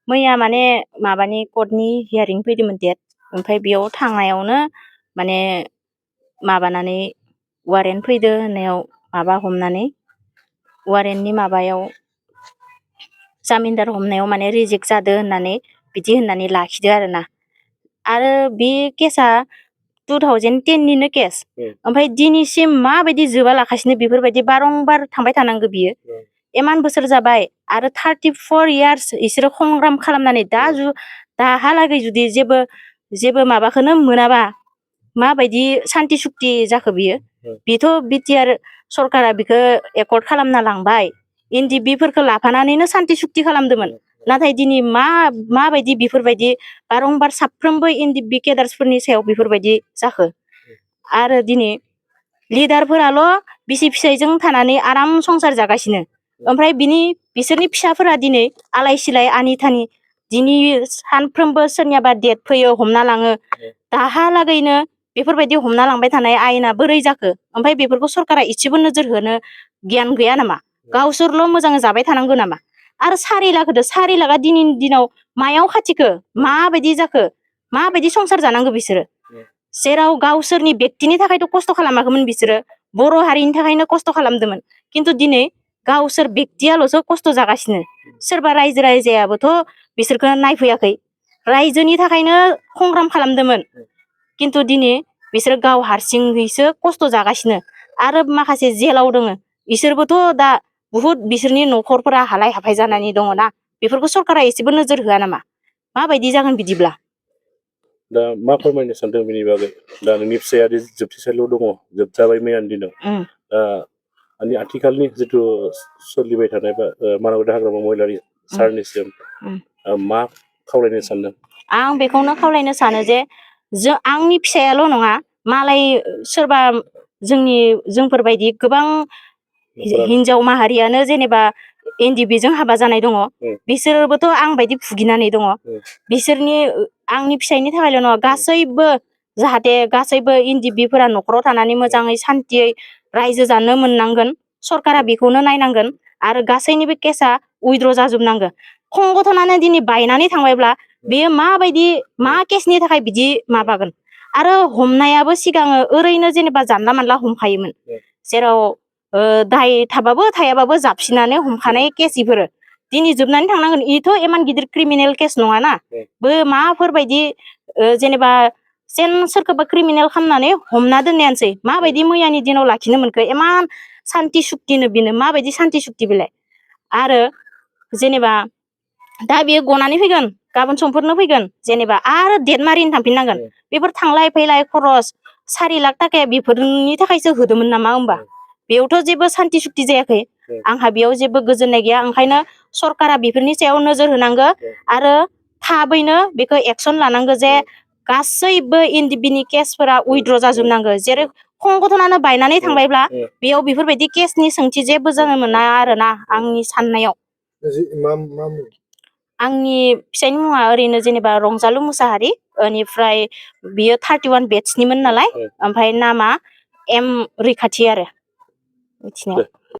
मैया माने माबानि कर्टनि हियारिं फैदोंमोन डेट ओमफ्राय बेयाव थांनायावनो माने माबानानै वारेन्ट फैदो होननायाव माबा हमनानै वारेन्टनि माबायाव जामिनदार हमनायाव माने रिजेक्ट जादो होननानै बिदि होननानै लाखिदो आरोना आरो बे केसा 2010 निनो केस ओमफ्राय दिनैसिम माबायदि जोबा लाखासिनो बेफोरबायदि बारंबार थांबाय थानांगौ बियो इमान बोसोर जाबाय आरो 34 इयार्स इसोरो संग्राम खालामनानै दाहालागै जुदि जेबो माबाखौनो मोनाबा माबायदि सान्ति सुक्ति जाखो बियो बेथ' बिटिआर सरकारा बिखौ एकर्ड खालामना लांबाय एनडिबिफोरखौ लाफानानैनो सान्ति सुक्ति खालामदोंमोन नाथाय दिनै माबायदि बेफोरबायदि बारंबार साफ्रोमबो एनडिबि केडार्सफोरनि सायाव बेफोरबायदि जाखो आरो दिनै लिडारफोराल' बिसि फिसायजों थानानै आराम संसार जागासिनो ओमफ्राय बिसोरनि फिसाफोरा दिनै आलाय सिलाय आनि थानि दिनै सानफ्रोमबो सोरनियाबा डेट फैयो हमना लाङो दाहालागैनो बेफोरबायदि हमना लांबाय थानाय आयेना बोरै जाखो ओमफ्राय बेफोरखौ सरकारा इसेबो नोजोर होनो गियान गैया नामा गावसोरल' मोजाङै जाबाय थानांगौ नामा आरो 4 लाख होदो 4 लाखआ दिनैनि दिनाव मायाव खाथिखो माबायदि जाखो माबायदि संसार जानांगौ बिसोरो जेराव गावसोरनि व्यक्तिनि थाखायथ' खस्थ' खालामाखैमोन बिसोरो बर' हारिनि थाखायनो खस्थ' खालामदोंमोन खिन्थु दिनै गावसोर व्यक्तियाल'सो खस्थ' जागासिनो सोरबा रायजो राजायाबोथ' बिसोरखौ नायफैयाखै रायजोनि थाखायनो संग्राम खालामदोंमोन खिन्थु दिनै बिसोरो गाव हारसिङैसो खस्थ' जागासिनो आरो माखासे जेलाव दङ बिसोरबोथ' दा बुहुद बिसोरनि न'खरफोरा हालाय हाफाय जानानै दङना बेफोरखौ सरकारा एसेबो नोजोर होआ नामा माबायदि जागोन बिदिब्ला दा मा फोरमायनो सानदों बेनि बागै दा नोंनि फिसाया जोबथेसालियाव दङ जोबजाबाय मैयानि दिनाव दा आथिखालनि जिथु सोलिबाय थानाय बा मानबादा हाग्रामा महिलारि सारनिसिम मा खावलायनो सानदों आं बेखौनो खावलायनो सानो जे आंनि फिसायाल' नङा मालाय सोरबा जोंफोरबायदि गोबां हिनजाव माहारियानो जेनेबा एनडिबिजों हाबा जानाय दङ बिसोरबोथ' आं बायदि भुगिनानै दङ बिसोरनि आंनि फिसायनि थाखायल' नङा गासैबो जाहाथे गासैबो एनडिबिफोरा न'खराव थानानै मोजाङै सान्तियै रायजो जानो मोननांगोन सरकारा बेखौनो नायनांगोन आरो गासैनिबो केसा उइद्र' जाजोबनांगोन संगठनानो दिनै बायनानै थांबायब्ला बेयो माबायदि मा केसनि थाखाय बिदि माबागोन आरो हमनायाबो सिगाङो ओरैनो जेनेबा जानला मानला हमखायोमोन जेराव दाय थाबाबो थायाबाबो जाबसिनानै हमखानाय केस इफोरो दिनै जोबनानै थांनांगोन इथ' इमान गिदिर क्रिमिनेल केस नङाना माफोरबायदि जेनेबा जेन सोरखौबा क्रिमिनेल खालामनानै हमना दोननायानोसै माबायदि मैयानि दिनाव लाखिनो मोनखो इमान सान्ति सुक्तिनो बिनो माबायदि सान्ति सुक्ति बेलाय आरो जेनेबा दा बेयो गनानै फैगोन गाबोन समफोरनो फैगोन जेनेबा आरो डेट मारिनो थांफिननांगोन बेफोर थांलाय फैलाय खरस 4 लाख थाखाया बेफोरनि थाखायसो होदोंमोन नामा होमबा बेयावथ' जेबो सान्ति सुक्ति जायाखै आंहा बेयाव जेबो गोजोननाय गैया ओंखायनो सरकारा बेफोरनि सायाव नोजोर होनांगौ आरो थाबैनो बेखौ एक्सन लानांगौ जे गासैबो एनडिबिनि केसफोरा उइद्र' जाजोबनांगौ जेरै संगठनानो बायनानै थांबायब्ला बेयाव बेफोरबायदि केसनि सोंथि जेबो जानो मोना आरोना आंनि साननायाव आंनि फिसायनि मुङा ओरैनो जेनेबा रंजालु मुसाहारि बेनिफ्राय बियो 31 बेटसनिमोन नालाय ओमफ्राय नामा एम रैखाथि आरो मिथिनायाव